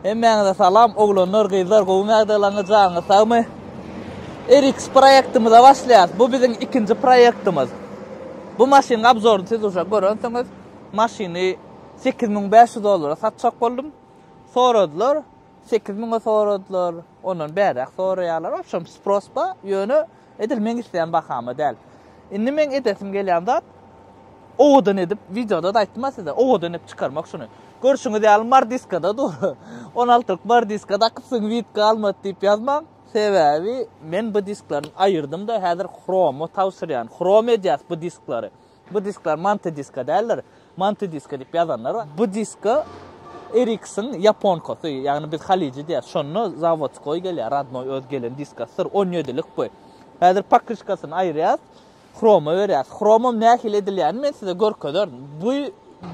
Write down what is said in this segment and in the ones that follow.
Hemmäňize salam oglanlar gyzlar gowymy ýagdaýlaryňyz janyňyz sagmy? RX proýektimize başlaýas. Bu biziň ikinji proýektimiz. Bu maşynyň obzoryny siz uje görensiňiz. Maşyny 8500 dollara satjak boldum. Soradylar. 8000-e soradylar. Ondan bäräk soraýarlar. Obşem spros bar. Ýöne edil meň isleýän bahama däl. Indi meň edesim gelýän zat owadan edip, wideoda-da aýtdym-a size, owadan edip çykarmak şuny. Görşüňiz ýaly mardiskada dur. On altylyk mardiska dakypsyň wid galmady diýip ýazmaň. Sebäbi men bu disklaryny aýyrdym-da häzir hroma tabşyrýan. Hrom edýäs bu disklary. Bu diskler mantidiska däldir. Mantidiska diýip ýazanlar bar. Bu diska RX-iň ýaponkasy, ýagny biz halyjy diýýäs. Şonda zawodskoý gelýär, radnoý öz gelen diskasydyr. On ýedilik bu. Häzir pokryşkasyny aýyrýas, hroma berýäs. Hromam nähili edilýänini men size görkezerin. Bu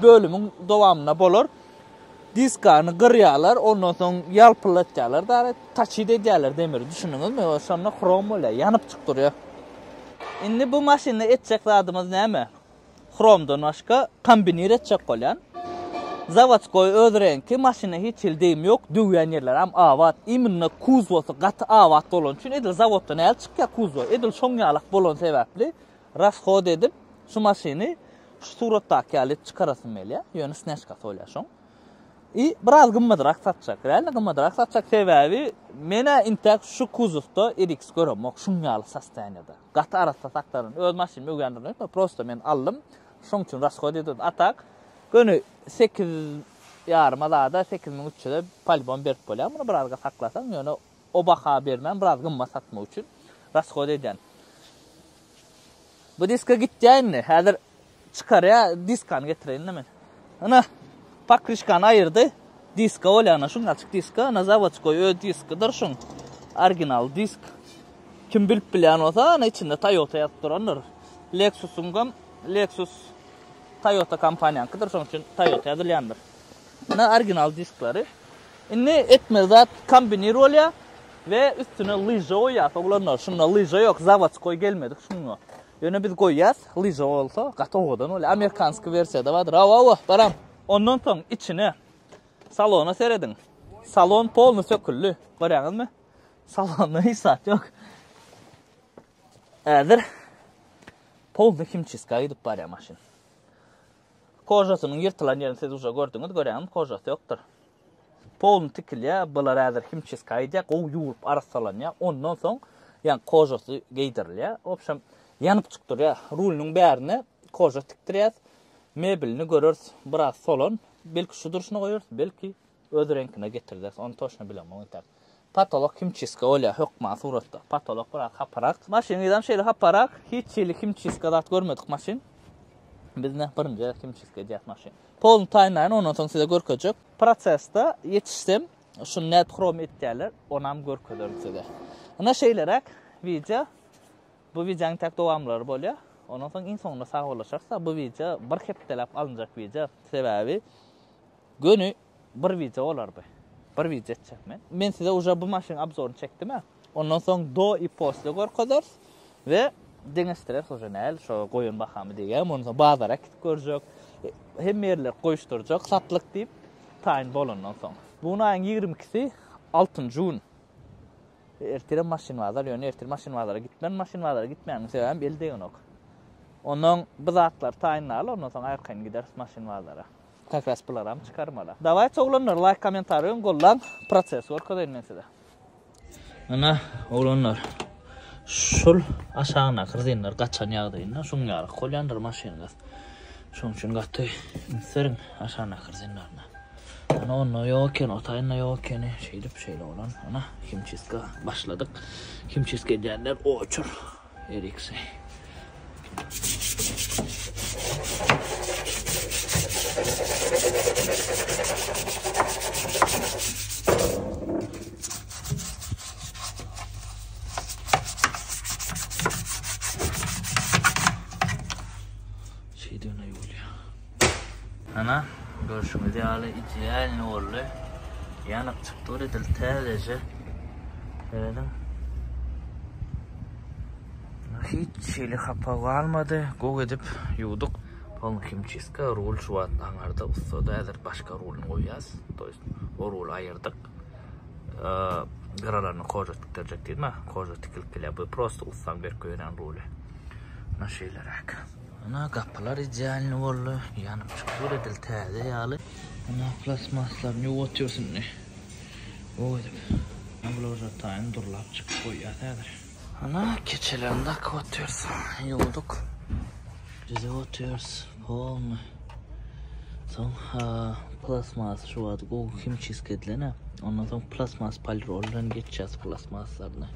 bölümiň dowamynda bolar. Diskany gyrýarlar, ondan soň ýalpyldatýarlar dara, taçit edýärler demiri, düşündiňizmi? Şonda hrom bolýar, ýanyp çyk durýar. Indi bu maşynda etjek zadymyz näme? Hromdan başga kombinir etjek bolýan. Zawodskoý öz reňki, maşyna hiç hili degim ýok, döwýän ýerleri hem abat. Imенно kuzowasy gaty abat bolany üçin edil zawoddan nädip çykýar kuzow, edil şoň ýalak bolan sebäpli rashod edip şu maşyny şu suratdaky ýaly edip çykarasym gelýär. Ýöne snežkasy bolýar şoň. I biraz gymmadrak satjak. Realno gymmadrak satjak sebäbi men-ä intäk şu kuzowda RX göremok şuň ýaly sostoýaniýada. Gaty arassa saklanan. Öz maşynymy öwýändirin öýtme, prosta men aldym. Şoň üçin rashod edip, a tak göni sekiz ýaryma zada 8300-e polibom berip bolýar. Muny birazga saklasaň, ýöne o baha bermän biraz gymmat satmak üçin rashod edýän. Bu diska gitýär indi. Häzir çykarýar, diskany getireýin-de men. Ina, pakryşkany aýyrdy. Diska bolýar, ana şuň açyk diska, ana zawodskoý öz diskidir şuň. Original disk. Kim bilip bilýän bolsa, ana içinde Toyota ýazyp durandyr. Lexus-yňam Lexus Toyota kompaniýanyňkydyr, şonuň üçin Toyota ýazylýandyr. Ina original disklary. Indi etmeli zat kombinir bolýar we üstüne lyža goýýas oglanlar. Şunda lyža ýok, zawodskoý gelmedik şuňa. Ýöne biz goýýas, lyža bolsa gaty owadan bolýar. Amerikanskiý wersiýada bardyr. Hawa, hawa, baram. Ondan soň içine salona serediň. Salon polny söküldi. Görýäňizmi? Salonda hiç zat ýok. Häzir polny himçistka gidip barýar maşyn. Kožasynyň ýyrtylan ýerini siz uje gördüňiz, görýäňizmi, kožasy ýokdur. Polny tikilýär, bular häzir himçistka gidýär, gowy ýuwulyp arassalanýar. Ondan soň ýa kožasy geýdirilýär. Wobşem, ýanyp çyk durýar. Rulunyň bärine koža tikdirýäs. Mebelini göreris, biraz solan. Belki şu durşuna goýarys, belki öz reňkine getirderis. Ony toçno bilemok entäk. Potolok himçistka bolýar hökman suratda. Potolok biraz haparak. Maşynyň yzam şeýle haparak. Hiç hili himçistka zat görmedik maşyn. Biz ne birinji gezek himçistka edýäs maşyn. Polny taýynlaýyn ondan soň size görkezjek. Prosesde ýetişsem şuny nädip hrom etýärler onam görkezerin size. Ine şeýleräk wideo. Bu wideonyň täk dowamlary bolýar. Ondan soň iň soňunda sagbollaşarys. Bu wideo bir hepdeläp alynjak wideo. Sebäbi Göni bir wideo bolar bu. Bir wideo etjek men. Men size uje bu maşynyň obzoryny çekdim-ä. Ondan soň do i posle görkezeris we deňeşdireris uje näl şo goýan bahamy diýýän. Ondan soň bazara äkidip görjek. Hemme ýerleri goýuşdyrjak satlyk diýip taýyn bolandan soň. Bu gün aýyň 22-si, altynjy gün. Ertirem maşyn bazar, ýöne ertir maşyn bazara gitmen. Maşyn bazara gitmäniň sebäbem el degenok. Ondan bu zatlary taýynlaly, ondan soň arkaýyn gideris maşyn bazara. Kak ras bularam çykarmaly. Dawayçy oglanlar laýk kommentariý goýuň gollaň prosesi görkezeýin men size. Ana oglanlar şul aşagyndaky rezinler gaçan ýagdaýynda şuň ýaly bolýandyr maşynyňyz. Şoň üçin gaty üns beriň aşagyndaky rezinlerine. Ana onda ýok eken, o taýynda ýok ekeni. Şeýdip şeýle bolan. Ana himçistka başladyk. Himçistka edýänler oçur. Eriksi. Şeýdibine ýuwulýar. Ana, görşüňiz ýaly idealny boldy. Ýanyp çykdy dur edil täzeje. Serediň. Hiç hili hapa galmady. Gowy edip ýuwduk. Polny himçistka rul şu wagt aňarda ussada häzir başga ruluny goýýas. To ýest o ruly aýyrdyk. Gyralaryny koža tikdirjek diýdim ha. Koža tikilip gelýär. Bu prosta ussaň berip goýran ruly. Ana şeýleräk. Ana gapylar idealny boldy. Ýanyp çykdy edil täze ýaly. Ana plastmaslaryny ýuwup otyrys indi. Gowy edip. Ana bular uje taýyn durlap çykyp goýýas häzir. Ana keçelerini dakyp otyrys. Ýuwduk. Düzüp otyrys. Polny. Soň plastmas şu wagt gowy himçisk edilen. Ondan soň plastmas polirol bilen geçýäs plastmaslaryny.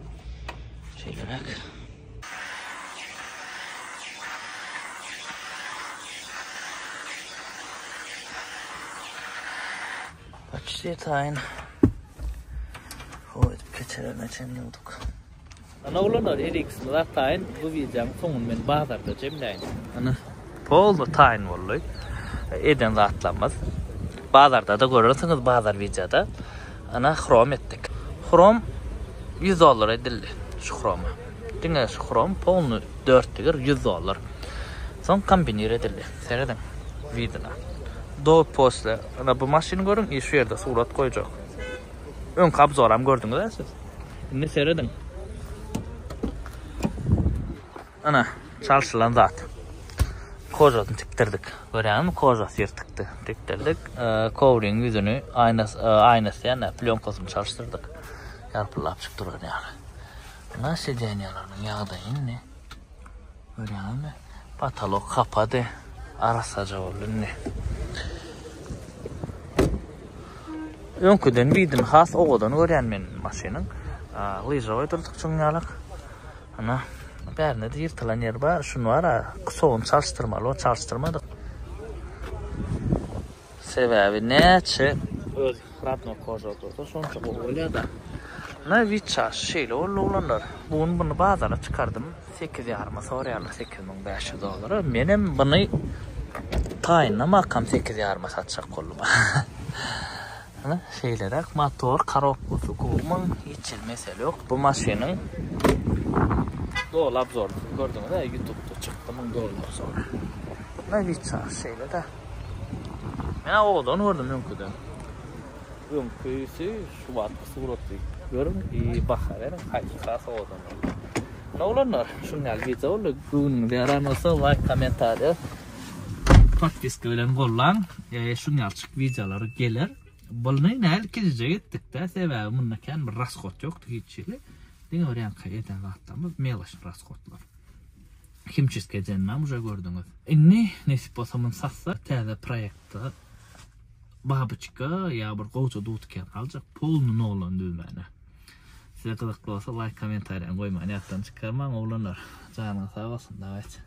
Şeýleräk. Почти taýyn. Gowy edip keçelerine çenli ýuwduk. Ana oglanlar RX-imiz taýyn. Bu wideonyň soňuny men bazarda jemläýin. Ana polny taýyn boldy. Eden zatlarymyz. Bazarda-da görersiňiz bazar wideoda. Ana hrom etdik. Hrom 100 dollar edildi şu hroma. Diňe şu hrom polny 4 tigir 100 dollar. Soň kombinir edildi. Serediň widona. Do posle. Ana bu maşyny görüň, i şu ýerde surat goýjak. Öňki obzoram gördüňiz siz. Indi serediň. Ana, çalşylan zat. Kožasyny tikdirdik. Görýäňizmi, kožasy ýyrtykdy. Tikdirdik. Kowriň ýüzüni, aýnasy, aýnasy ýa-da plýonkasyny çalşdyrdyk. Ýalpyldap çykyp duran ýaly. Ana, sidenýalarynyň ýagdaýy indi. Görýäňizmi? Potolok hapady. Arassaja boldy indi. Öňküden widini has owadan görýän men maşynyň. Lyža goýdurdyk şuň ýalak. Ana, bärinde-de ýyrtylan ýeri bar. Şuny bar-a, soguny çalyşdyrmaly, ony çalyşdyrmadyk. Sebäbi näçe öz rodnoý koža bolsa, şonça gowy bolýar-da. Ana, wit çaşy şeýle boldy, oglanlar. Bu gün buny bazara çykardym. Sekiz ýaryma soraýarlar, 8500 dollara. Menem buny taýynlamakam sekiz ýaryma satjak boldum. Ana, şeýleräk motor, korobkasy gowumy, hiç hili mesele ýok. Bu maşynyň doly obzoryny siz gördüňiz-ä, YouTube'da çykdy muň doly obzory. Ana, wit çaşy şeýle-de. Men owadan gördüm öňküden. Öňküsi şu wagtky suraty görüň, i baha beriň, haýsy has owadan boldy. Ana oglanlar, şunuň ýaly wideo boldy. Göwnüňize ýaran bolsa laýk, kommentariýa, podpiska bilen gollaň. Şunuň ýaly wideolar geler. Buny näl kiçijek etdik-de, sebäbi munda kän bir rasxod ýokdy hiç hili. Diňe bir ýaňky eden zatlarymyz meloç rasxodlar. Himçistka edeninem uje gördüňiz. Indi nesip bolsa muny satsak täze proýektde babyçka ýa bir gowja dudkän aljak polny noldan düzmäne. Size gyzykly bolsa laýk kommentariýany goýmany ýatdan çykarmaň oglanlar. Janyňyz sag bolsun dawayt.